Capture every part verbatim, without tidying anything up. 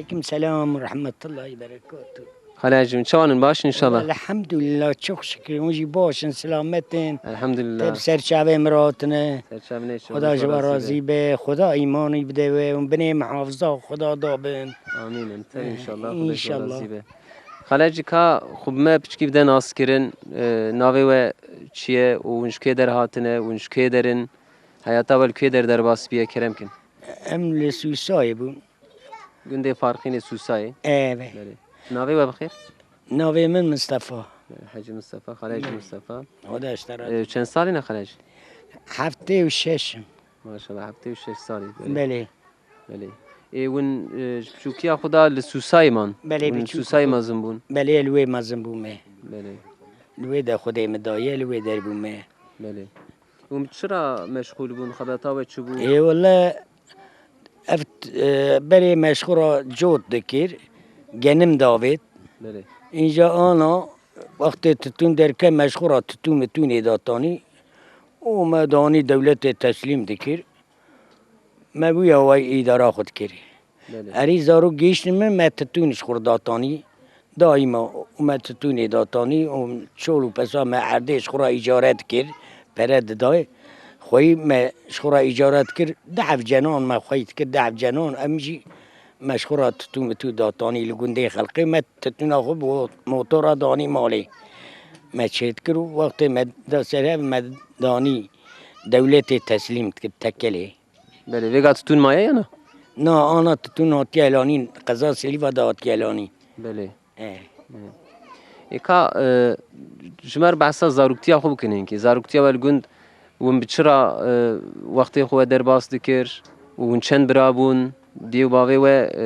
Aleyküm selam ve rahmetullahi berekatuh. Xalê Hecî, çawan in, baş in înşallah? Elhamdülillah, çok şükür. Hûn jî baş in, selamet in. Elhamdülillah. Te bi ser çavê min re hatine. Ser çavê ne, Xuda ji we razî be. Xuda îmanî bide we. Hûn binê muhafiza Xuda da bin. Amîn. Em tev Eh, înşallah. Xuda ji we înşallah. Razî be. Xalê Hecî, ka xwe bi me piçkî bide naskirin, e, navê we çi ye û hûn ji kê der hatine, hûn ji kê der in? Heyata we li kê der derbas biye, kerem kin. Em li Sûsayê bûn. Gundê Farqînê Sûsayê. Eve. Belê. Navê we bi xêr? Navê min Mistefa. Hecî Mistefa, Xalê Hecî Belê. Mistefa. Xuda ji te razî. Ee, çend salî ne Xalê Hecî? Heftê û şeş im. Maşallah, heftê û şeş salî. Belê. Belê. Belê. Ê, hûn, e, ji biçûkiya xwe de li Sûsayê man? Belê, Hûn li biçûk Sûsayê xwe. Mezin bûn? Belê, li wê mezin bûme. Belê. Li wê de Xwedê min daye, li wê der bûme. Belê. Hûn çira meşxûl bûn? Xebata we çi bû? Ê, wele, ev, e, berê me ji xwe re cot dikir, genim davêt. Belê. Înca ana, wextê titûn derke me ji xwe re titûn mitûnê datanî û me danî dewletê teslîm dikir. Me bûya wey îdara xwe dikir. Belê. Erî zarok gihîştin min, me titûn ji xwe re datanî. Daîma û me titûnê datanî û çol û pesa me erdê ji xwe re îcare dikir, pere didayê. Xweyî me ji xwe re îcare dikir, deh ev cenan me xweyî dikir, deh ev cenan em jî me ji xwe re titûn mitû datanî li gundê xelkê. Me titûna xwe bi motora danî malê. Me çêdikir û wextê me da ser hev me danî dewletê teslîm dikir, tekelê. Belê, vêga titûn maye ya na? Na, ana titûn hatiye elanîn, qeza Silîva de hatiye elanîn. Belê. E. Ê ka, e, ji me re behsa zaroktiya xwe bikin hinkî. Zaroktiya we li gund, hûn bi çi re, e, wextê xwe we derbas dikir û hûn çend bira bûn? Dê û bavê we, e,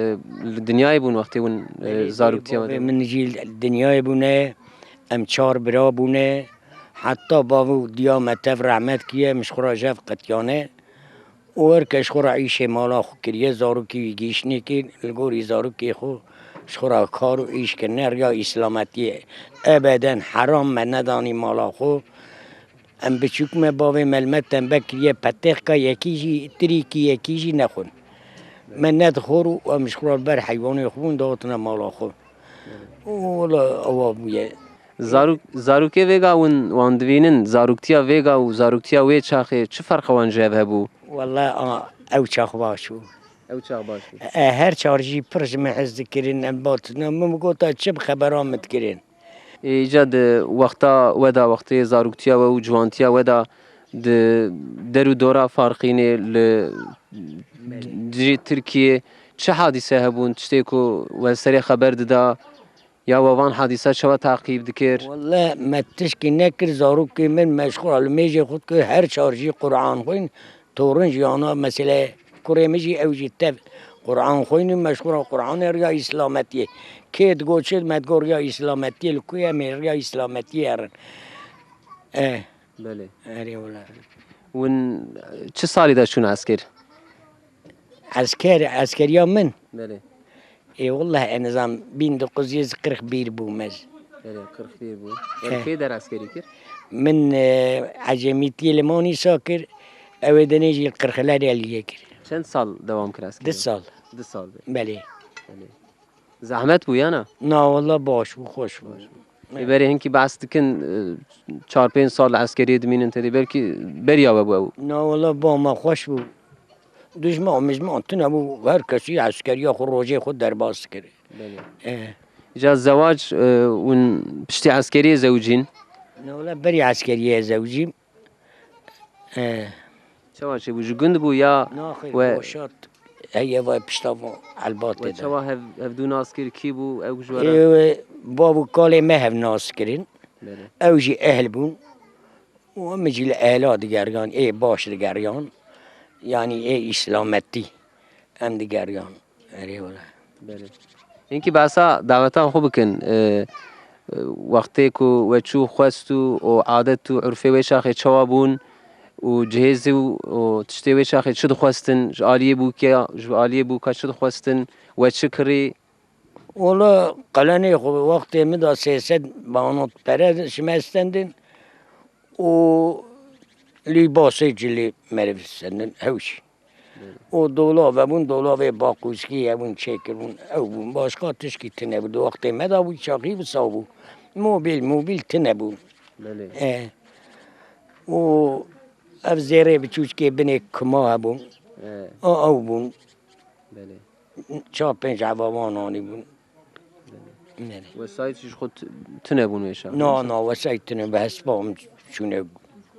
li dinyayê bûn wextê hûn, e, Belê, zaroktiya we bavê derbas min jî li dinyayê bûne, em çar bira bûne. Heta bav û diya me tev rehmet kiye, em ji xwe re jev qetiyane. Û her kes ji xwe re îşê mala xwe kiriye, zarokî wî gihîştinê kir, li gorî zarokê xwe ji xwe re kar û îş kirine, riya îslametiyê ebeden heram me nedanî mala xwe. Em biçûk me bavê me li me tembe kiriye, petêxka yekî jî, tirîkî yekî jî nexwin. Me nedixwar û em ji xwe re li ber heywanê xwe bûn, dihatine mala xwe. Û wela ewa bûye. Zarok, zarokê vêga hûn wan divînin, zaroktiya vêga û zaroktiya wê çaxê çi ferqa wan ji hev hebû? Wele, a, ew çax baş bû. Ew çax baş bû. E, her çar jî pir ji min hez dikirin, em batina min gota çi bi xebera min dikirin. Ê, îca di wexta we de, wextê zaroktiya we û ciwantiya we de di der û dora Farqînê li Belê. Dijî Tirkiyê çi hadîse hebûn, tiştê ku we serê xeber dida? Ya we van hadîsa çawa taqîb dikir? Welle me tişkî nekir, zarokê min meşxûl a li mêjê xwe dikir, her çar jî Quran xwîn, torin jî ana mesele kurê min jî ew jî tev Quran xwîn û meşxûl a Quranê riya îslametiyê. Kê digot çi me digot riya îslametiyê, li ku ye em ê riya îslametiyê herin. Eh. Belê. Erê wela. Hûn çi salî de çûn esker? Esker, eskeriya min? Belê. Ê, welleh, ez nizam, bin dokuz yüz kırk bir bû me. Belê, kırk bir bû. He. Wer kê der eskerî kir? Min, e, ecemîtiyê li Manîsa kir. Ew ê dinê jî li Qirxilerê Eliyê kir. Çend sal dewam kir eskerî? Du sal. Du sal be. Belê. Belê. Zehmet bû ya na? Na, wella baş bû, xweş bû. Baş bû. Ê, berê hinkî behs dikin, e, çar pênc sal li eskeriyê dimînin tedê, belkî beriya we bû ew. Na, wella ba me xweş bû. Dijman, mijman tune bû, her kesî eskeriya xwe, rojê xwe derbas dikir. Belê. E. Îca zewac, e, hûn piştî eskeriyê zewicîn? Na, wella berî eskeriyê zewicîm. E. Çawa çêbû? Ji gund bû ya Naxir, we boşat. Heye ve pişta van elbatê We de. Çawa hev-, hevdû nas kir? Kî bû ew ji we re? Ê, we, bav û kalê me hev nas kirin. Belê. Ew jî ehl bûn. Û em jî li ehla digeriyan, ê baş digeriyan. Yanî ê îslametî em digeriyan. Erê wele. Belê. Hinkî behsa daweta xwe bikin. E, e, wextê ku we çû xwest û, û adet û urfê wê çaxê çawa bûn û cihêzî û, û tiştê wê çaxê çi dixwestin? Ji aliyê bûka, ji aliyê bûka çi dixwestin? We çi kirî? Wala qelenê xwe wextê min de sê sed banot pere ji me stendin û lîbasê cilê meriv stendin hewşî. Û dolav hebûn, dolavê baqûskî hebûn, çêkiribûn. Ew bûn. Başqa tişkî tune bû. Di wextê me de bû, çaxî wisa bû. Mobîl, mobîl tune bû. Belê. E. Û ev zêrê biçûçkê binê kima hebûn. E. A, ew bûn. Belê. Çar pênc eva wan anîbûn. Belê. Wesayît jî ji xwe t-, tune bûn wê çaxê? Na, na, wesayît tune, bi hespa min çûne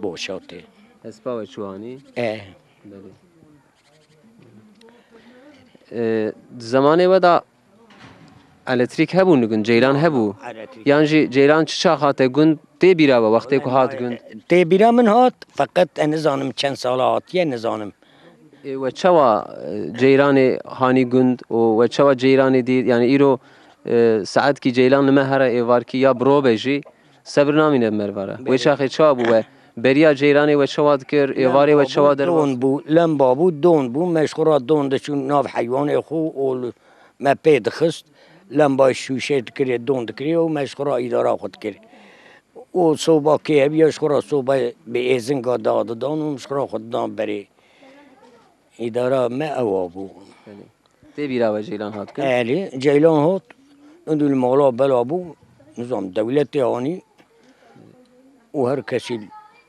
boşatê. Hespa we çû anî? E. Belê. E, di zemanê we de elektrik hebû li gund, ceylan hebû? Elektrik. Yan jî ceylan çi çax hate gund tê bîra we, wextê ku hat gund? Tê bîra min hat, feqet ez nizanim çend sala hatiye, nizanim. Ê, we çawa, e, ceyranê hanî gund û we çawa ceyranê dît? Yani îro, e, saetkî ceylan li me here êvarkî ya bi ro be jî sebir namîne bi merva re. Wê çaxê çawa bû we? Beriya ceyranê we çawa dikir? Êvarê we çawa derbas? Don bû, lemba bû, don bû. Me ji xwe re don diçûn nav heywanê xwe û li me pê dixist. Lembayê şûşê dikirê, don dikirê û me ji xwe re îdara xwe dikir. Û soba kê hebiya ji xwe re soba bi êzinga dadidan û ji xwe re xwe didan berê. Îdara me ewa bû. Belê. Tê bîra we ceylan hat kin? Elî, ceylan hat. Û li mala bela bû. Nizam dewletê anî. Û her kesî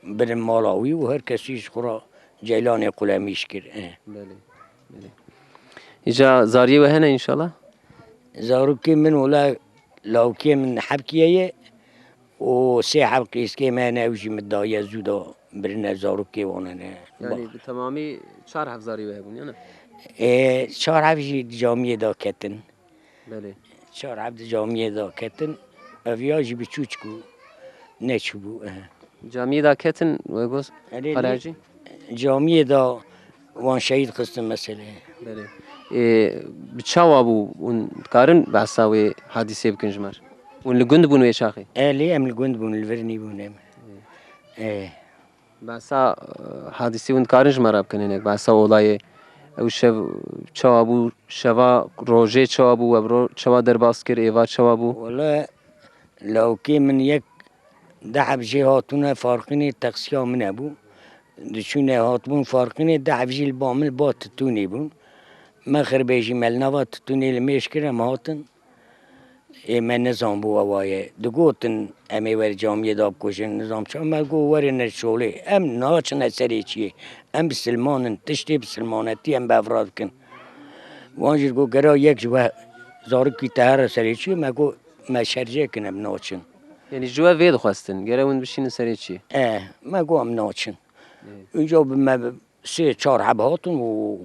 birin mala wî û her kesî ji xwe re ceylanê qulemîş kir. E. Belê. Belê. Îca zariyê we hene înşallah? Zarokê min wela lawkê min hebkiye ye. Û sê heb qîzkê me hene, ew jî min daye zû da birine, zarokê wan hene. Yani bi temamî çar heb zarî we hebûn, ya ne? Ê, çar heb jî di camiyê de ketin. Belê. Çar heb di camiyê de ketin. Ev ya jî biçûçik bû. Neçûbû, eh. Camiyê de ketin, we got, Erê, Xalacî? Camiyê de wan şehîd xistin meselê. Belê. Ê, bi çawa bû? Hûn dikarin behsa wê hadîsê bikin ji me re? Hûn li gund bûn wê çaxê? Elê, em li gund bûn, li vir nîbûn em. Ê. Behsa, e, hadîsê hûn dikarin ji me re bikin hinek? Behsa olayê ew şev çawa bû, şeva rojê çawa bû, we bi ro-, çawa derbas kir, êvar çawa bû? Wele lawkê min yek deh ev jê hatûne farqînê teqsiya min hebû. Diçûne hatibûn farqînê deh ev jî li ba min li ba titûnê bûn. Me xirbê jî me li nava titûnê li mêj kir, em hatin. Ê me nizanbû ewa ye. Digotin, em ê were camiyê de bikujin, nizam çawa. Me got, werin şolê. Em naçine serê çiyê. Em bisilman in, tiştê bisilmanetî em bi hev re dikin. Wan jî got, gera yek ji we zarokî te here serê çiyê. Me got, me şercê kin, em naçin. Yanî ji we vê dixwestin, gere hûn bişînin serê çiyê? E, me got, em naçin. Ê. Înca bi me sê çar heb hatin û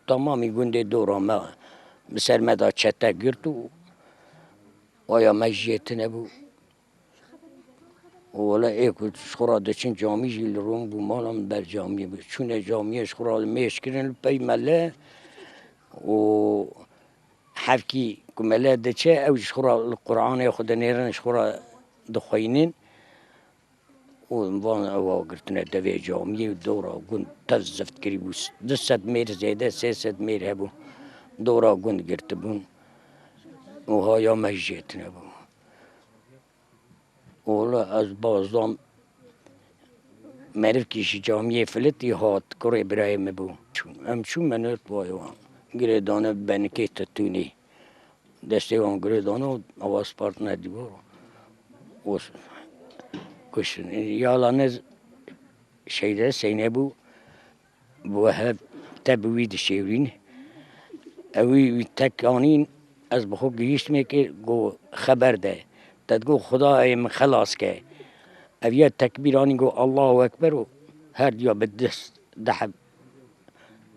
temamî gundê dora me bi ser me de çete girt û aya me jê tune bû. Û wele ê ku ji xwe re diçin camî jî li rûn bû, mala min ber camiyê bû. Çûne camiyê ji xwe re li mêj kirin li pey mele û hevkî ku mele diçe ew ji xwe re li Quranê xwe dinêrin, ji xwe re dixweynin. Û van ewa girtine devê camiyê û dora gund tev zift kirî bû. Du sed mêr zêde, sê sed mêr hebû. Dora gund girtibûn. Û haya me jê tune bû. Wala ez bazdan merivkî ji camiyê filitî hat, kurê birayê min bû. Em çûn me net vay wan. Girê dane benikê titûnê. Destê wan girêdano, ewa spartine dîwar û kuştin. Yala ne Şeyde Seyne bû, bi we hev te bi wî dişêwîn. Ew wî, wî tek anîn, ez bi xwe gihîştimê kir, got, xeber de. Te digot, Xwedayê min xelas ke. Ev ya tekbîr anî, got, Allahu Ekber û her diya bi dest deheb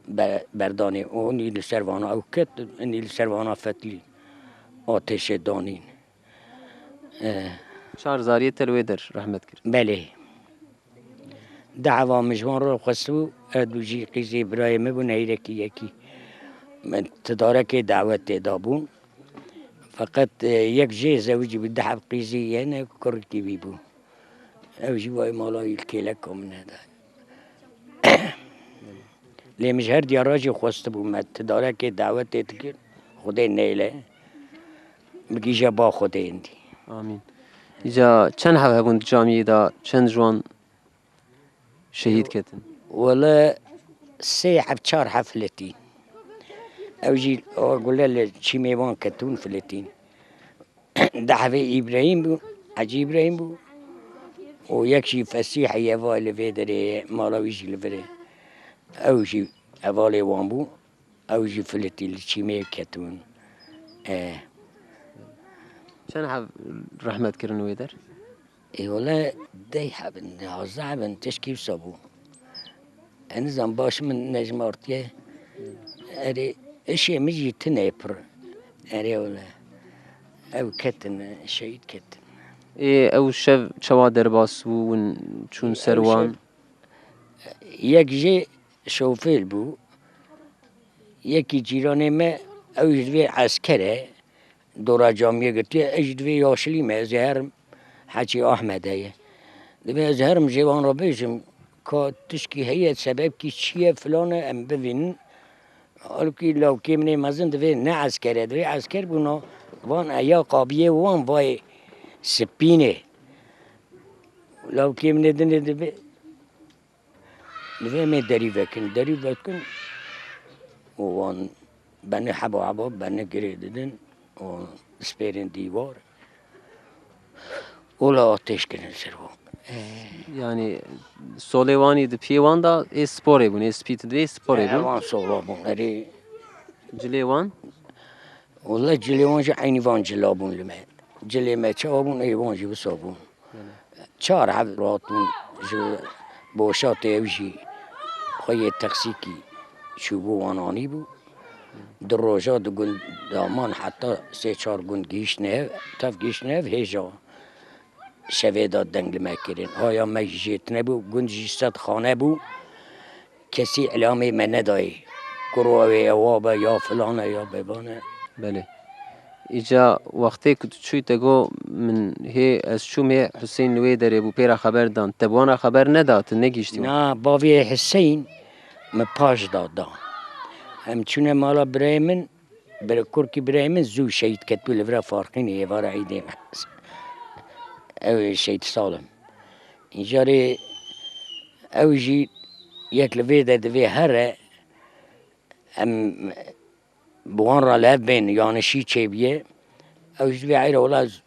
be-, berdanê û inî li ser vana ew ket, inî li ser vana fetlî atêşê danîn. Eh. Çar zariyê te li wê der rehmet kir. Belê. Deheva min ji wan re xwestibû, erdû jî qîzê birayê min bû, neyrekî yekî. Min tidarekê dawetê dabûn. Feqet, eh, yek jê zewicî bû, deheb qîzî yene kurikî wî bû. Ew jî wayê mala wî li kêleka min neda. Lê min ji her diyara jî xwestibû me tidarekê dawetê dikir, Xwedê neyle bigihîje ba Xwedê hindî. Amîn. Îca çend hev hebûn di camiyê de, çend ji wan şehîd ketin? Wele Sê heb çar heb filetîn. Ew jî o gule li çîmê wan ketûn filetîn. Dehvê Îbrahîm bû, Hecî Îbrahîm bû. Û yek jî Fesîh heye, va li vê derê ye, mala wî jî li vir e. Ew jî hevalê wan bû. Ew jî filetî li çîmê ketûn. E. Çend heb rehmet kirin wê der? Ê wele dey hebin, hazdeh hebin, tişkî wisa bû. Ez nizam baş min nejmartiye. Erê, işê min jî tune pir. Erê wele. Ew ketin, şehîd ketin. Ê ew şev çawa derbas bû, hûn çûn ser wan? Yek jê şofêr bû. Yekî cîranê me, ew ji vê esker e. Dora camiyê girtiye, ez jî divê yaşilî me, ez ê herim Hecî Ahmed'e ye. Divê ez herim jê wan re bêjim, ka tişkî heye, sebebkî çi ye, filan e, em bivînin. Halkî lawkê min ê mezin divê ne esker e, divê esker bûna, van e ya qabiyê wan vayê spînê. Lawkê min ê dinê divê Divê em ê derî vekin, derî vekin û wan benê heba heba benê girê didin û dispêrin dîwar û la ateş kirin ser wan. Yanî solê wanî di piyê wan da ê sporê bûn, ê spî tu divê sporê bûn. Wan sola bûn, erê. Cilê wan? Wele cilê wan jî eynî van cila bûn li me. Cilê me çawa bûn, ê wan jî wisa bûn. Çar heb rahat bûn ji boşatê ew jî xwe yê teksîkî çûbû wan anîbû. Di roja di gund daman heta sê çar gund gihîştine hev, tev gihîştine hev hêja şevê de deng li me kirin. Haya me jî jê tune bû, gund jî sed xane bû. Kesî îlamê me nedayê. Kuro ew ê ewa be ya filan e ya bevan e. Belê. Îca wextê ku tu çûyî te got min hê ez çûm hê Huseyîn li wê derê bû pê re xeber dan. Te bi wan re xeber neda, tu negihîştî wan? Na, bavê Huseyîn min paş da da. Em çûne mala birayê min, bir kurkî birayê min zû şehîd ketbû li vira Farqînê êvara Îdê me. Ew ê şehîd Salim. Încarê ew jî yek li vê de divê here em bi wan re li hev bên yanişî çêbiye. Ew jî divê eyra wela ez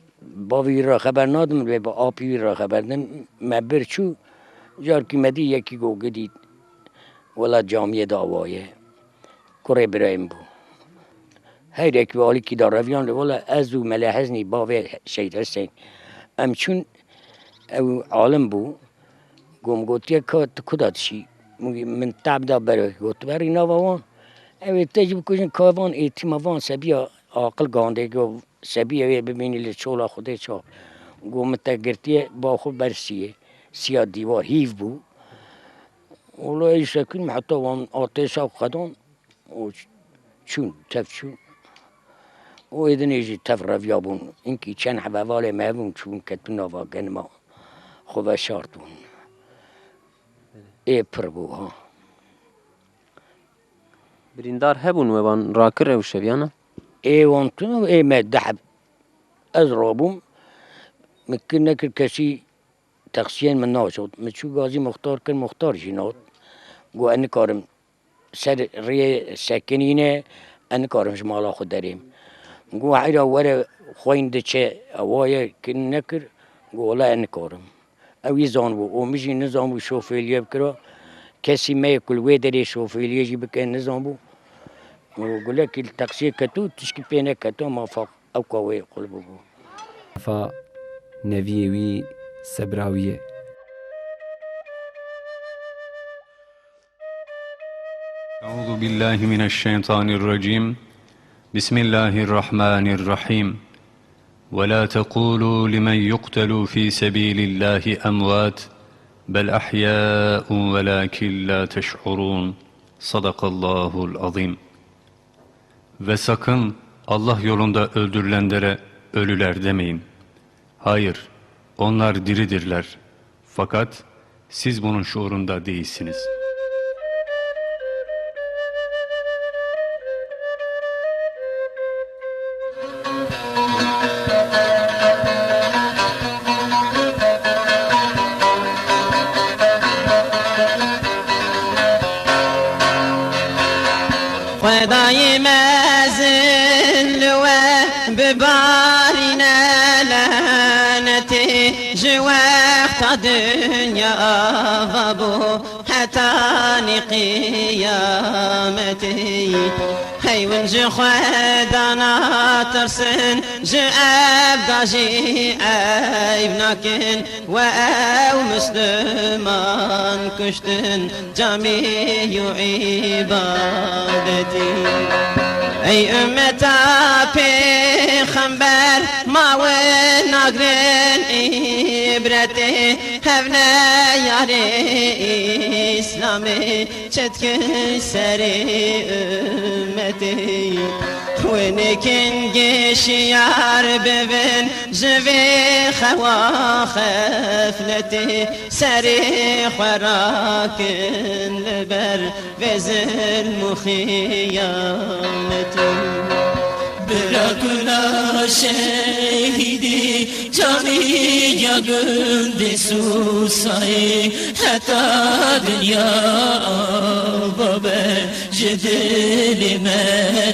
bavê wî re xeber nadim, divê bi apî wî re xeber dim. Me bir çû, carkî me dî yekî got gidî wela camiyê de awa ye. Kurê birayê min bû. Heyrekî wî alîkî da reviyan li wela ez û Mele Heznî bavê Şehîd Huseyîn. Em çûn, ew alim bû. Got, min gotiye ka tu ku da dişî? Min got, min tab da ber we. Got, tu berî nava wan. Ew ê te jî bikujin ka van êtîma van sebiya aqil gandê. Got, sebiya wê bibînî li çola Xwedê çav. Got, min te girtiye ba xwe ber siyê. Siya dîwar hîv bû. Wela ê sekûn me heta wan atê şav xedan. û çûn, tev çûn. Û êdinê jî tev reviya bûn. Hinkî çend heb hevalê me hebûn, çûbûn ketbûn nava genima. Xwe veşartbûn. Ê pir bû ha. Birîndar hebûn we wan rakir ew şev, yana? Ê wan tune û ê me deh heb. Ez rabûm. Min kir nekir kesî Teksiyên min naşot. Min çû gazî muxtar kir, muxtar jî nat. Got, ez nikarim ser riyê sekinîne, ez nikarim ji mala xwe derêm. Got, heyra were xweyîn diçe, ewa ye, kin nekir. Got, wela ez nikarim. Ew wî zanibû û min jî nizanibû şofêliyê bikira. Kesî me yê ku li wê derê şofêliyê jî bike nizanibû. Û gulekî li teksiyê ketû, tişkî pê neketa, ma fa Ewka wê qul bûbû. Fa neviyê wî sebra wî ye. أعوذ بالله من الشيطان الرجيم. بسم الله الرحمن الرحيم. ولا تقولوا لمن يقتل في سبيل الله أموات بل أحياء ولكن لا تشعرون. صدق الله العظيم. Ve sakın Allah yolunda öldürülenlere ölüler demeyin. Hayır, onlar diridirler. Fakat siz bunun şuurunda değilsiniz. Bibarîne lenetê ji wexta dinya ava bû hetanî qiyametê. Hey win ji Xweda natirsin, ji evda jî eyb nakin, we ew misliman kuştin camî û îbadetî. Ey ummeta pêxember, ma we nagrin îbretê, hevne yarê Îslamê çetkin serê ummetê. Wê nekin gêşiyar bibin ji vê xewa xefletê, serê xwe rakin li ber vê zilm û xiyanetê. Bira gula şehîdî, camiya gundê Sûsayê, heta dinya ava be, ji dilê me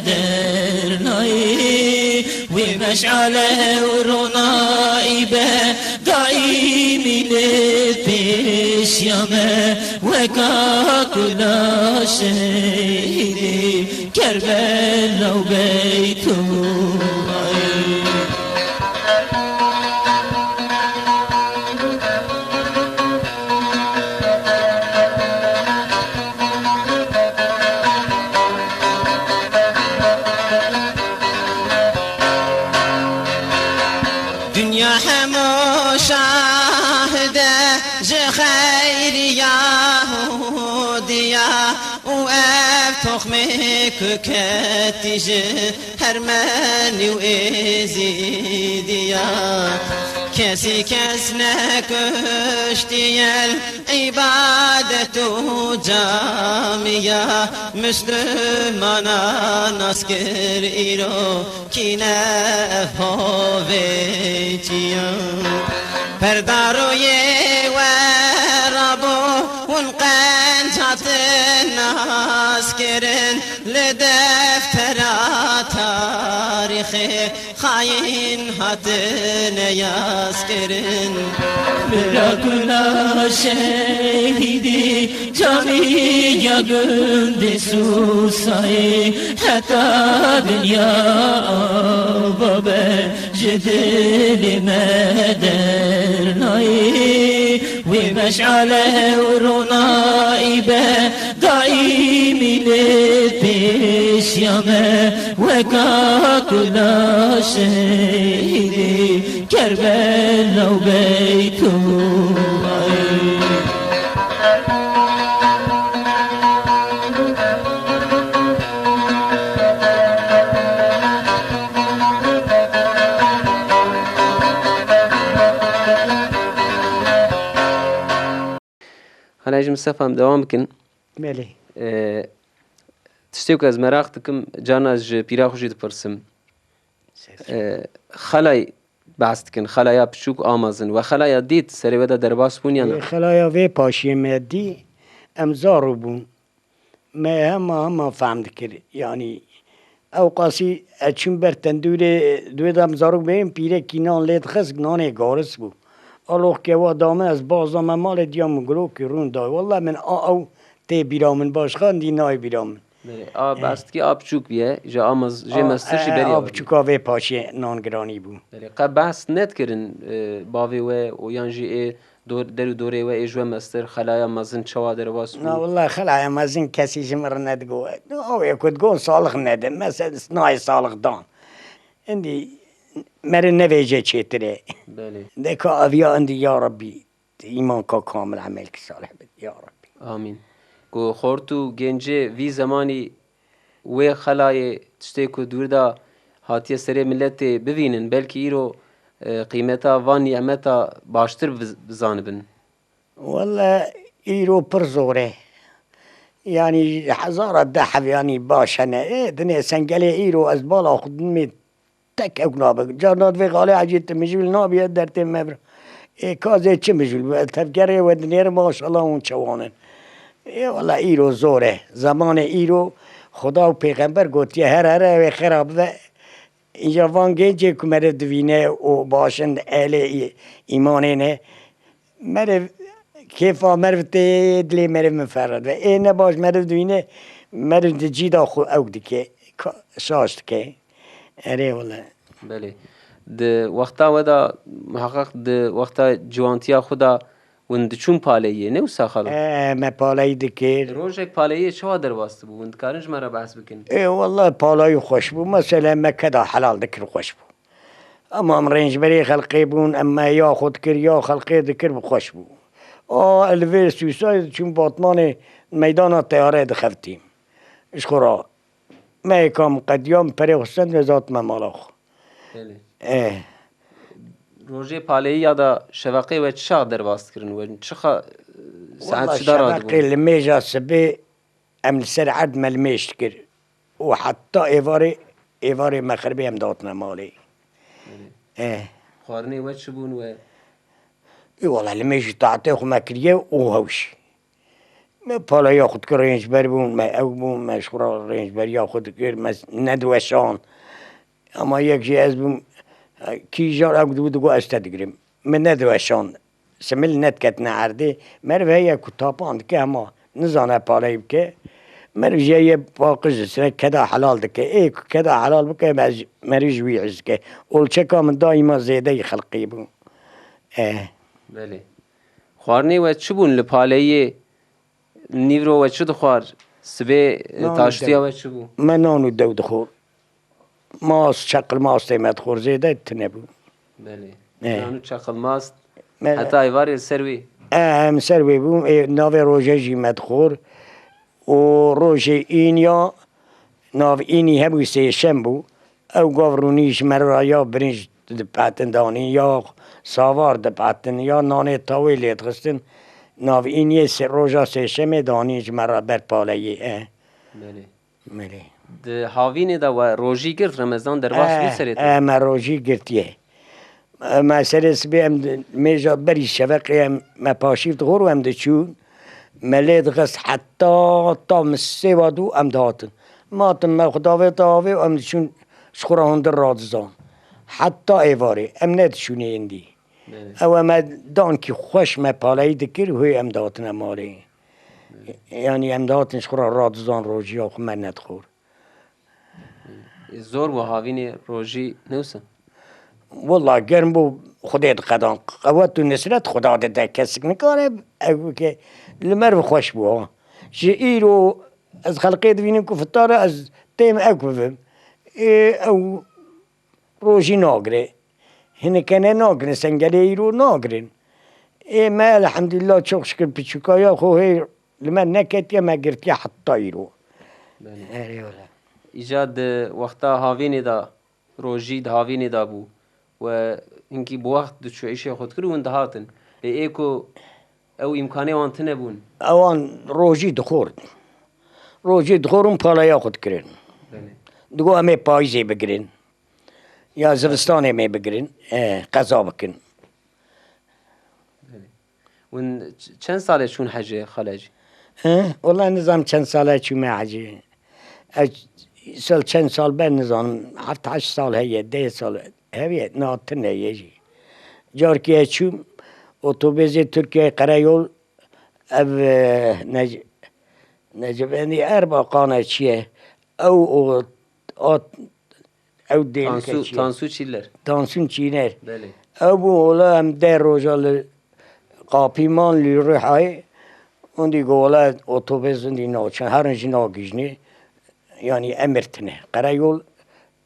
dernayê. Wê meşale û ronayî be, daîmî li pêşiya me, weka gula şehîdê Kerbela û Beytullayê. Dinya hemû şahid e ji xeyriya Yahudiya û ev toxmê ku ketî ji Hermenî û Êzîdiya. Kesî kes nekuştiye îbadet û camiya, Mislimana nas kir îro kî ne ev hovê çiya. Perdaroyê we rabû hûn qenc hatin nas kirin, li deftera tarîxê xayîn hatine yaz kirin. Bira gula şehîdî, camiya gundê Sûsayê, heta dinya ava be, ji dilê me dernayê. Wê meşale û ronayî be, daîmî li pêşiya me, weka gula şehîdê Kerbela û Beytullayê. Xelay ji Mistefa em dewam bikin. Belê. Ee, tiştê ku ez meraq dikim, carna ez ji pîra xwe jî dipirsim. Ser. Ee, xelay behs dikin, xelaya piçûk a mezin. We xelaya dît, serê we de derbas bûn yan na? Ee, xelaya vê paşiyê me dî, em zarok bûn. Me hema hema fehm dikir. Yanî ew qasî ez çûm ber tendûrê, di wê de em zarok bûn, pîrekî nan lê dixist, nanê garis bû. Aloxke wa da min, ez baza me malê diya min gulokî rûn day. Wele min a ew tê bîra min, başqa dî nayê bîra min. Belê. A, eh, behs dikî a piçûk bûye, ji a mez-, jê a, meztir jî eh, beriya a we bû. Piçûka vê paşê nan giranî bû. Belê. Qe behs nedikirin, e, bavê we û yan jî ê dor-, der û dorê we ê ji we meztir, xelaya mezin çawa derbas bû? Na, wele xelaya mezin kesî ji min re nedigot. Ew ê ku digot salix nede. Mesela nayê salix dan. Îndî mere nevêje çêtir e. Belê. Deka eviya îndî ya Rabbî. Îmanka kamil, emelkî salih bid, ya Rabbî. Amîn. Ku xort û gencê vî zemanî wê xelayê tiştê ku dûr de hatiye serê miletê bivînin, belkî îro, e, qîmeta van nîmeta baştir biz-, bizanibin. Wele îro pir zor e. Yanî hezara deh hev yanî baş hene. Ê, dinê sengelê îro ez bala xwe dimê tek ew nabe. Carna divê xalê Hecî tu mijûl nabî, ez dertê me vir. Ê, ka zê çi mijûl bû? Tevgerê we dinêr, maşallah hûn çewan in. Ê, wele îro zor e. Zemanê îro Xuda û pêxember gotiye, here here ew ê xera bibe. Îja van gencê ku meriv divîne û baş in, ehlê î-, îmanê ne, meriv kêfa meriv tê, dilê meriv min ferre dibe. Ê ne baş meriv divîne, meriv di cî de xwe ew dike, ka-, şaş dike. Erê wele. Belê. Di wexta we de, miheqeq di wexta ciwantiya xwe de hûn diçûn paleyiyê, ne wisa xalo? E, me paleyî dikir. Rojek paleyiyê çawa derbas dibû? Hûn dikarin ji me re behs bikin? Ê, wele paleyî xweş bû. Mesela me keda helal dikir, xweş bû. Em, em rêncberê xelqê bûn, em me ya xwe dikir, ya xelqê dikir, bi xweş bû. A, li vê sûsayê diçûn Batmanê meydana teyareyê dixeftîm. Ji xwe re. Me yekam qediya, min perê xwe stend, ez hatime mala xwe. Belê. Eh. Rojê paleyiya de şeveqê we çi çax derbas dikirin? We çi xa-, saet Wela çi de şeveqê radibûn? Li mêja sibê em li ser erd me li mêj dikir. Û heta êvarê, êvarê mexribê em dihatine malê. Belê. Eh. Xwarinê we çi bûn we? Ê wela li mêj û taetê xwe me kiriye û hewş. Me paleya xwe dikir rêncber bûn, me ew bûn, me ji xwe re rêncberiya xwe dikir, me nediweşan. Ama yek jî ez bûm, kîjan ew dibû digot ez te digirim. Min nediweşan. Simil nediketine erdê. Meriv heye ku tapan dike hema nizane paleyî bike. Meriv jê yê paqij distire, keda helal dike. Ê ku keda helal bike, me ji, meriv ji wî hez dike. Olçeka min daîma zêdeyî xelqî bû. Eh. Belê. Xwarinê we çi bûn li paleyê? Nîvro we çi dixwar? Sibê, e, Nan û taştiya dew. We çi bû? Me nan û dew dixwar. Mast, çeqil mastê me dixwar. Zêde tune bû. Belê. E. Nan û çeqil mast. Me Heta êvarê li ser wê. E, em ser wê bû. E, navê rojê jî me dixwar. Û rojê îniya, nav înî hebû sêşem bû. Ew gav rûnî ji me re ya birinc dipetin danî, ya savar dipetin, ya nanê tawê lê dixistin. Nav îniyê sê-, roja sêşemê danî ji me re ber paleyê. E. Belê. Belê. Di havînê de we rojî girt, Remezan derbas bû serê te? E, me rojî girtiye. Me serê sibê em di-, mêja berî şeveqê em, me paşîv dixwar û em diçûn. Me lê dixist heta ta min sê wa dû em dihatin. Me hatin me xwe davêt avê û em diçûn ji xwe re hundir radizan. Heta êvarê em nediçûnê êndî. Evet. Ew me dankî xweş me paleyî dikir, wê em dihatine malê. Evet. Yanî em dihatin ji xwe re radizan rojiya xwe me nedixwar. Ê, zor bû havînê rojî ne wisa? Wela germ bû, Xwedê diqedan. Qewet û nisret Xweda dide, kesik nikare ew bike. Li me re xweş bû ha. Ji îro ez xelqê dibînim ku fitar e, ez têm ew bibim. Ê, ew rojî nagire. Hinekene nagirin, sengelê îro nagirin. Ê me elhamdulillah çok şükür piçûkaya xwe hê li me neketiye, me girtiye heta îro. Belê. Erê wele. Îca di wexta havînê de, rojî di havînê de bû. We hinkî bi wext diçû îşê xwe dikir û hûn dihatin. Lê ê ku ew îmkanê wan tune bûn. Ewan rojî dixwar. Rojî dixwar û paleya xwe dikirin. Belê. Digot em ê payîzê bigirin. Ya zivistanê me bigirin, e, qeza bikin. Hûn ç-, çend sal e çûn hecê, xalacî? He? Wela nizam çend sal e çûme hecê. Ez sal çend sal ber nizanim, heft heşt sal heye, deh sal heye, na tune ye jî. Carkê ez çûm, otobêsê Tirkiyeyê Qereyol, ev, e, Nec-, Necibendî Erbaqan e çi ye? Ew o, o, Ew dêlike Tansu, çi ye? Tansu Çiller. Tansu Çiller. Belê. Ew bû, wela em deh roja li qapî man li Rihayê. Hûn dî got, wela otobês hûn dî naçin, herin jî nagihîjnê. Yanî emir tine. Qereyol,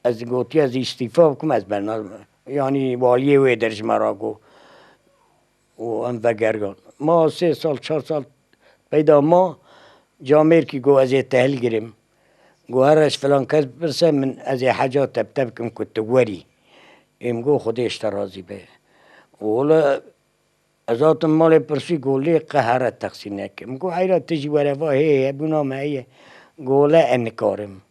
ez gotiye, ez îstîfa bikim, ez bername. Yanî waliyê wê der ji me re got. Û em vegeriyan. Ma sê sal, çar sal peyda ma, camêrkî got, ez ê te hilgirim. Got, here ji filan kes bipirse, min ez ê heca te bi te bikim ku tu werî. Ê min got, Xwedê ji te razî be. Û wele ez hatim malê pirsî, got, lê qe here texsîr neke. Min got, heyra tu jî were va hê hebûna me heye. Got, wele ez nikarim.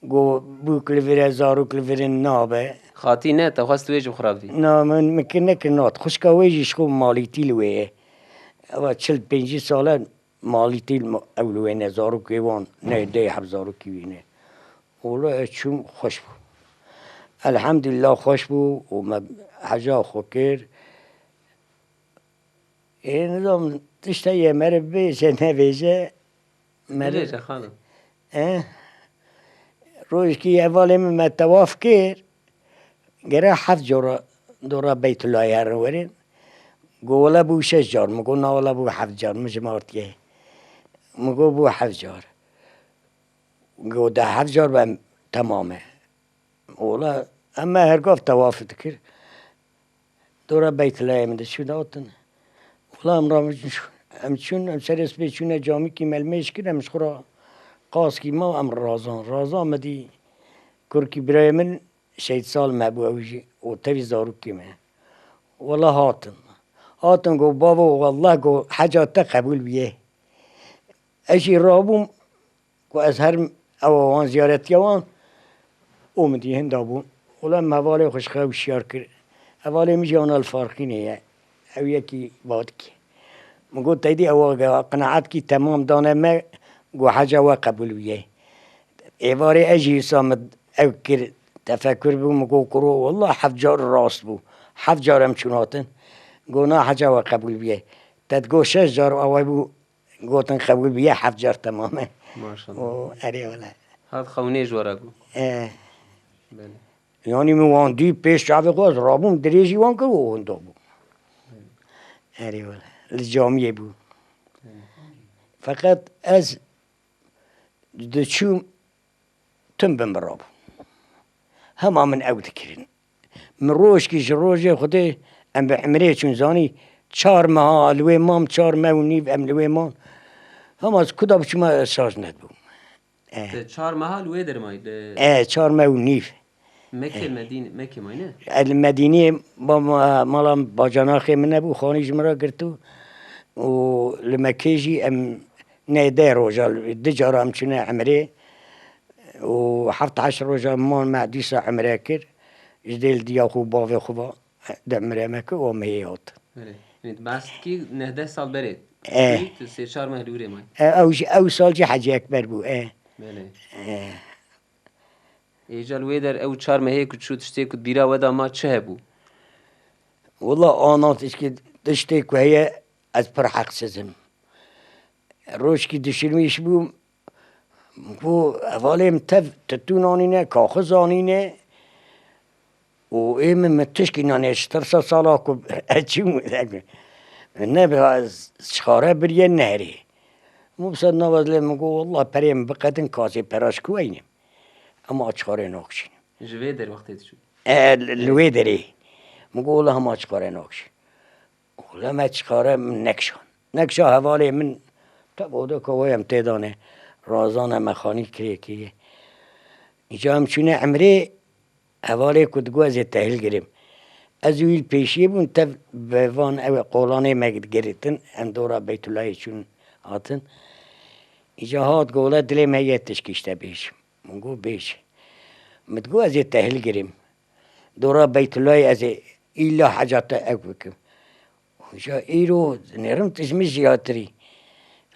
Got, bûk li vir e, zarok li vir in, nabe. Xatî ne, te xwest wê jî xirab bî. Na, min, min kir nekir, na. Xwişka wê jî ji xwe malîtî li wê ye. Eva çil pêncî sal e malîtî li ma-, ew li wê ne, zarokê wan ne, dê heb zarokî wî ne. Ola ez çûm, xweş bû. Elhamdülillah xweş bû û me heca xwe kir. Ê, nizam tişta ye meriv bêje, nebêje. Meriv Bibêje xanim. E? Rojkî hevalê min me tewaf kir. Gere heft cara dora Beytullahê herin werin. Go wele bû şeş car. Min go na wele bû heft car. Min jimartiye. Min go bû heft car. Go de heft car ben temam e. Ola em me her gav tewaf dikir. Dora Beytlehemê de çû datin. Ola em ra em çûn, em serê sibê çûne camîkî melmêj kir, em ji xwe ra qaskî ma em razan. Razan me dî kurkî birayê min Şehîd Salim hebû ew jî û tevî zarokê me. Wela hatin. Hatin go bavo, wallah go heca te qebûl bîye. Ez jî rabûm, ku ez herim ewa wan ziyaretiya wan û min dî hinda bûn. Wela min hevalê xwe ji xwe wişyar kir. Hevalê min jî ana li Farqînê ye. Ew yekî badikê. Min got, teydî ewa qenaetkî temam dane me, ku heca we qebûl bûye. Êvarê ez jî wisa min ew kir, tefekur bû, min got, kuro, wallah heft car rast bû. Heft car em çûn hatin. Got, na heca we qebûl bûye. Te digot şeş car, ew bû Gotin qebûl bûye, heft car temam e. Maşallah. O, erê wele. Hat xewnê ji we re bû. E. Belê. Yanî min wan dî pêş çavê xwe, ez rabûm, dirêjî wan kir û winda bû. Erê wele. Li camiyê bû. Belê. Feqet ez diçûm, tim bi min re bû. Hema min ew dikirin. Min rojkî ji rojê Xwedê em bi Emirê çûn zanî, çar meha li wê mam, çar meh û nîv em li wê man. Hema ez kuda biçûma şaş nedibûm. Eh. Te çar meha li wê derê mayî? Li Eh, çar meh û nîv. Mekê, Eh. Medîn-, Mekê mayî ne? Ez li Medînê ba ma-, mala bacanaxê min nebû, xanî ji min re girtû. Û li Mekê jî em ne deh roja, du cara em çûne Emirê. Û heft heşt roja man me dîsa Emre kir. Ji dêl diya xwe bavê xwe va de Emre me kir û me hê hat. Belê. Yanî tu behs dikî neh deh sal berê. Eh. Tu sê çar meh li wîrê may. Eh, ew jî, ew sal jî Hecî Ekber bû, eh. Belê. Eh. Êca li wê der ew çar mehê ku çû tiştê ku bîra we da ma çi hebû? Wela ana tişkî tiştê ku heye ez pir heqsiz im. Rojkî dişirmîş bûm, Ku hevalê min tev titûn anîne, kaxiz anîne û ê min, min tişkî nanê ji tirsa sala ku ez çûm, ne bi ez çixare biriye nehrê. Min bi ser navaz lê min got, "Wallah perê min biqedin, kasê pera ji ku eynim? Ema çixarê nakişînim." Ji vê der wextê diçû? E, li, li wê derê. Min got, "Wallah hema çixarê nakişînim." Û leme çixare min nekşan. Nekşa hevalê min, tevode ka wê em tê danê. Razane me xanî kirêkî. Îca em çûne Emrê, hevalê ku digot ez ê tehil girim. Ez û wî li pêşiyê bûn, tev bi van ew qolanê me digiritin. Em dora Beytullayê çûn hatin. Îca hat gole dilê me yê tişkî ji te bêjim. Min got, "Bêje." Min digot, "Ez ê tehil girim. Dora Beytullayê ez ê îlla heca te ew bikim." Hoca, "Îro dinêrim tu ji min ziyadtirî.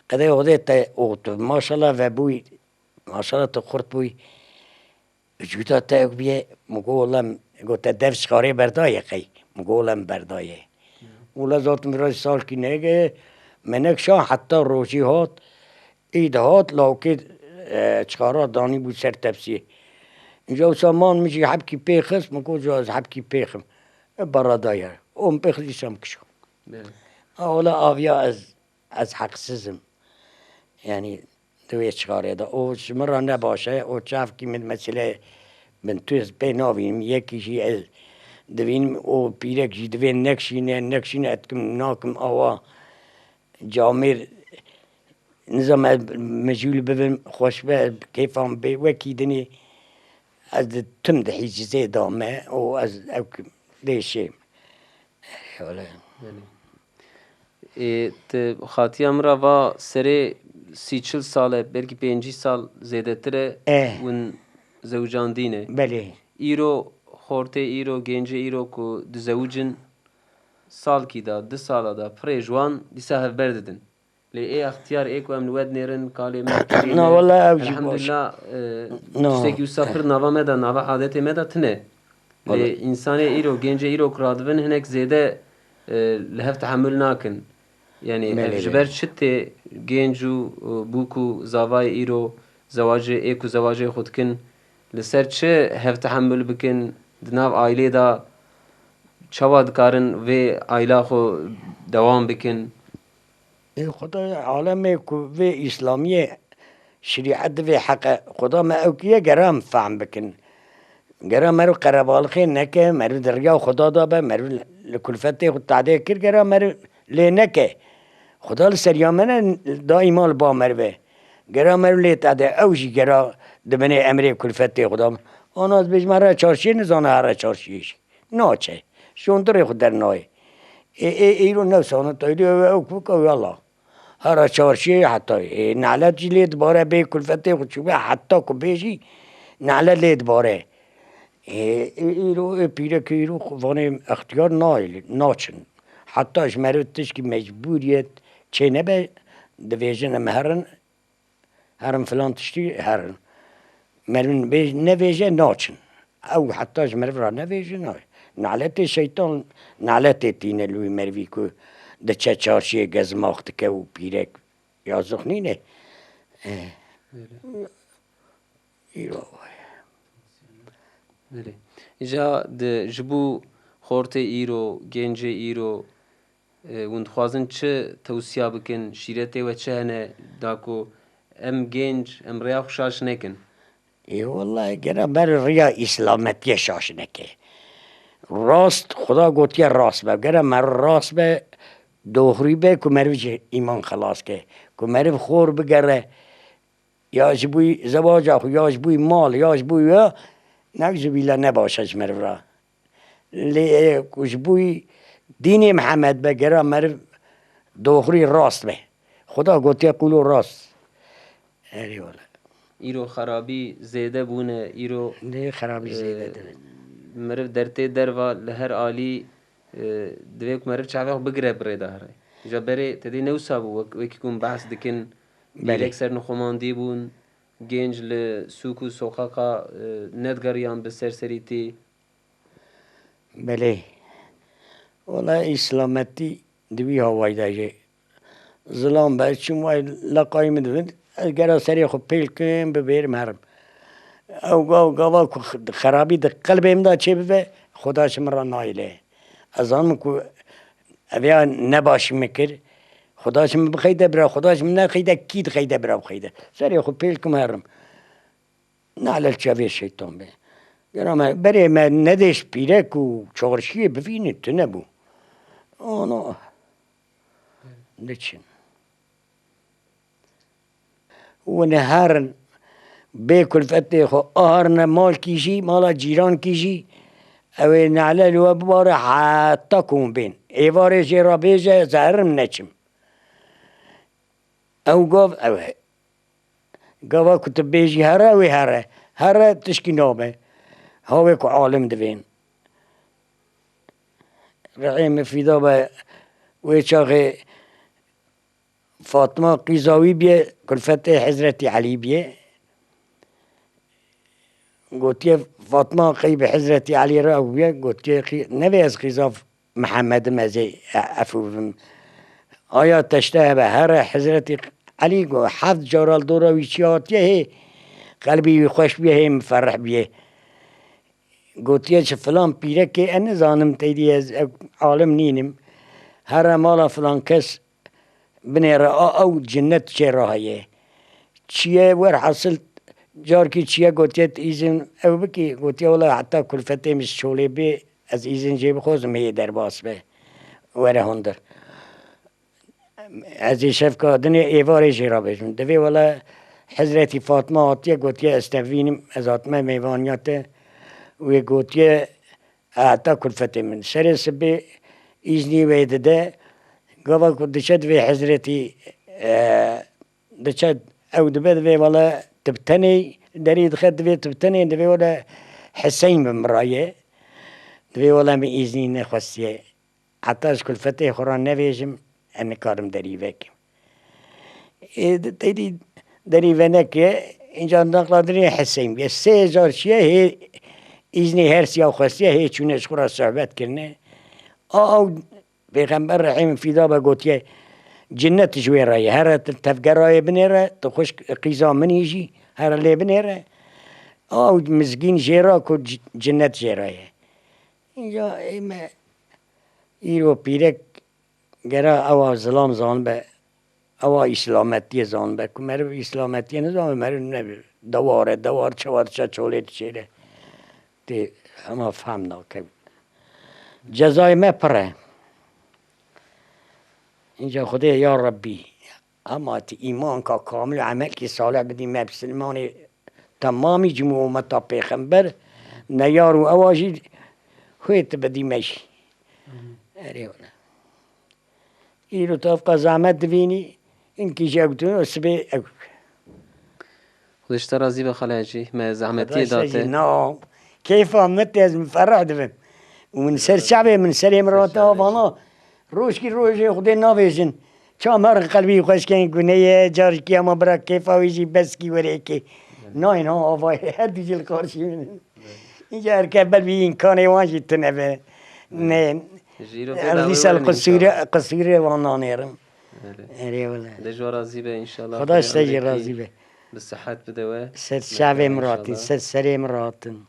Qedê Xwedê te û tu maşallah vebûyî, maşallah tu xurt bûyî. Vücuda te ew bûye." Min got, "Wela," min got, "te dev çixarê berdaye qey?" Min got, "Wela min berdaye." Wela zaten virajî salkî nege, me nekşa heta rojî hat, îd hat, lawkê, e, çixara danî bû ser tepsiyê. Înca wisa man min jî hebkî pê xist, min got, "Ca ez hebkî pê xim." E, berra daye. O min pê xist dîsa min kişa. Belê. A, wela aviya ez, ez heqsiz im. Yanî, di wê çixarê de. O ji min re ne baş e. O çavkî min mesele bin tu ez pê navînim. Yekî jî ez divînim o pîrek jî divê nekşîne, nekşîne ez dikim nakim awa camêr nizam ez mijûl bibim xweş be, kêfan bê wekî dinê ez di tim di hîcizê da me û ez ew kim dê şêm. Erê wele. Belê. Ê, tu xatiya min re va serê sî çil sal e, belkî pêncî sal zêdetir e, Eh. Hûn zewicandî ne. Belê. Îro xortê îro, gêncê îro ku dizewicin, salkî de, du sala de pirê ji wan dîsa hevber didin. Lê ê extiyar ê ku em li we dinêrin, kalê me, kirî Na, me, wela ew jî baş. Elhamdulillah, e, No. tiştekî wisa pir nava me de, nava adetê me de tune. Lê Vallahi. Însanê îro, gencê îro ku radibin hinek zêde, e, li hev tehemul nakin. Yanî Belê, ev ji belê. ber çi tê genc û, e, bûk û zavayê îro zewacê, ê ku zewacê xwe dikin, li ser çi hev tehemul bikin, di nav ailê de çawa dikarin vê aila xwe dewam bikin? Ê Xwedayê alemê ku vê îslamiyê şerîet divê heqe, Xweda me ew kiye gera em fehm bikin. Gera meriv qerebalixê neke, meriv di riya Xweda de be, meriv li kulfetê xwe tadê kir, gera meriv lê neke. Xweda li seriya me ne, daîma li ba meriv e. Gera meriv lê tade, ew jî gera di binê emrê kulfetê Xweda be. Ana dibêjim here çarşiyê nizane here çarşiyê jî. Naçe. Şondirê xwe dernayê. Ê, ê, îro newsane tayî ew, ew ku bike yala. Hera çarşiyê heta. Ê, nelet jî lê dibare bê kulfetê xwe çûbe heta ku bêjî nelet lê dibare. Ê, ê, îro, ê, pîrek îro xwe vanê extiyar nayê, naçin. Heta ji meriv tişkî mecbûriyet çê nebe, divêjin em herin, herin filan tiştî herin. Meriv bê-, nevêje naçin. Ew heta ji meriv re nevêje nayê. Neletê şeytan, neletê tîne li wî merivî ku diçe çarşiyê gezmax dike û pîrek yazix nîne. Eh. Belê. Îro. Belê. Îja di, ji bo xortê îro, gencê îro, e, hûn dixwazin çi tewsiya bikin? Şîretê we çi hene da ku em genc, em rêya xwe şaş nekin? Ê, wellahî, gere me riya îslametiyê şaş neke. Rast, Xuda gotiye rast be. Gere me rast be, doxrî be ku meriv ji îman xelas ke. Ku meriv xor bigere, ya ji bo zewaca xwe, ya ji bo mal, ya ji bo ya, ne ji bîle ne baş e ji meriv re. Lê, e, ku ji bo dînê Mihemed be, gera meriv doxrî rast be. Xuda gotiye qûlo rast. Erê wele. Îro xerabî zêde bûne, îro, Lê xerabî e, zêde dibin. Meriv dertê derva li her alî, e, divê ku meriv çavê xwe bigire bi rê de here. Îja berê te dê ne wisa bû, wek, wekî ku hûn behs dikin, Belê. Pîrek ser nixwemandî bûn, genc li sûk û soqaqa, e, nedigeriyan bi serserîtî. Belê. Wela îslametî di wî hawayî de jî zilam be, çim wayî leqayî min dibin, ez gera serê xwe pêl kim, bibêrim herim. Ew gav, gava ku x-, xerabî di qelbê min de çêbibe, Xuda ji min re nayê lê. Ez zanim ku ev ya nebaşî min kir, Xuda ji min bixeyde bira, Xuda ji min nexeyde, kî dixeyde bira bixeyde. Serê xwe pêl kim herim. Nalel çavê şeytan be. Gera me, berê me nedêş pîrek û çarşiyê bivînin tune bû. Ana. Niçin? Wine herin bê kulfetê xwe, a herine malkî jî, mala cîrankî jî, ew ê nalel we bibare heta ku hûn bên. Êvarê jê re bêje, ez herim neçim. Ew gav ew e. Gava ku tu bêjî here, wê here. Here tişkî nabe. Ha wê ku alim divên. Rihê min fîda be, wê çaxê Fatma qîza wî bîye, kulfetê Hezretî Elî bîye. Gotiye, Fatma qey bi Hezretî Elî re bûye, gotiye, qî-, nevê ez qîza Mihemedim, ez ê e-, efû bibim. Aya teşte hebe, here Hezretî Elî got, heft cara li dora wî çi hatiye, hê qelbî wî xweş bûye, hê miferih bûye. Gotiye, ji filan pîrekê, ez nizanim, teydî ez, ew alim nînim. Here mala filan kes, binêre, a, ew cinnet çê re heye. Çi ye, werhasil, carkî çi ye, gotiye, tu îzin ew bikî, gotiye, wela heta kulfetê min ji çolê bê, ez îzin jê bixwazim, hê derbas be. Were hundir. Ez ê şevka dinê êvarê jê re bêjim. Divê wela Hezretî Fatma hatiye, gotiye, ez te bivînim, ez hatime mêvaniya te. Wê gotiye, heta kulfetê min. Serê sibê îznî wê dide. Gava ku diçe divê Hezretî, e, diçe ew dibe, divê wele tu bi tenê derî dixe, divê tu bi tenê, divê wele Hiseyn bi min re ye. Divê wele min îznî nexwestiye. Heta ji kulfetê xwe re nevêjim, ez nikarim derî vekim. Ê, di-, têdî derî veneke, înca naqla dinê Hiseyn bûye. Sê car çiye hê îznê her siya xwestiye, hê çûne ji xwe re sohbet kirine. A, ew Pêxember rehîm fîda be gotiye, cinnet ji wê re ye. Here tu tevgerayê binêre, tu xwişk qîza min î jî here lê binêre. A, ew mizgîn jê re ku ci-, cinnet jê re ye. Înca ê me îro pîrek gera ewa zilam zanibe, ewa îslametiyê zanibe. Ku meriv îslametiyê nizanibe, meriv ne dewar e, dewar çawa diçe çolê diçêre. Tê hema fehm nake. Cezayê me pir e. Înca Xwedê ya Rebbî, hema tu îmanka kamil û emelkî salih bidî me, bisilmanê temamî cumhur ummeta pêxember, neyar û ewa jî hê tu bidî me jî. Erê wele. Îro tu ev qe zehmet divînî, hinkî jî ew dikin û sibê ew. Xwedê ji te razî be xalê Hecî, me zehmetiyê Xwedayê da te. Sejî, na, keyfa min tê, ez min fereh dibim. Û min ser çavê min, serê min rate avana. Rojkî rojê Xwedê navêjin. Çav herin qelbî xweşkên guneyê, carkî ama bira keyfa wî jî beskî were yekê. Nayên ha avayê, her du jî li qarşî min in. Înca erke ber vî îmkanê wan jî tune be. Ne. Ji îro pê dawê dîsa li were qisûrê, qisûrê wan nanêrim. Erê. Erê wele. Xwedê ji we razî be înşallah. Xweda ji te jî razî be. Bi sihet bide we. Ser çavê min ratin, ser serê min ratin.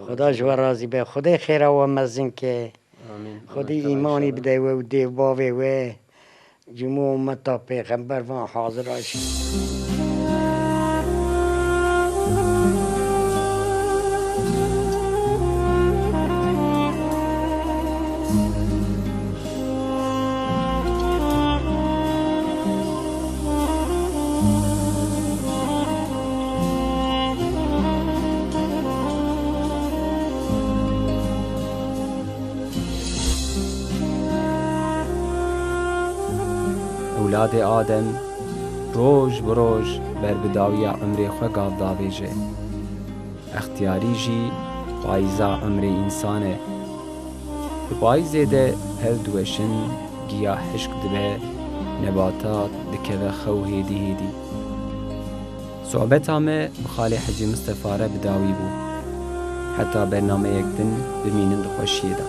Xweda ji we razî be. Xwedê xêra we mezin ke. Amîn. Xwedê îmanî bide we û dê û bavê we. Cumhur ummeta pêxember van hazir aşî. Ewladê Adem roj bi roj ber bi dawiya umrê xwe gav davêje. Extiyarî jî payîza umrê însan e. Di payîzê de hev diweşin, giya hişk dibe, nebatat dikeve xew hêdî hêdî. Sohbeta me bi Xalê Hecî Mistefa re bi dawî bû. Heta bernameyek din bimînin di xweşiyê de.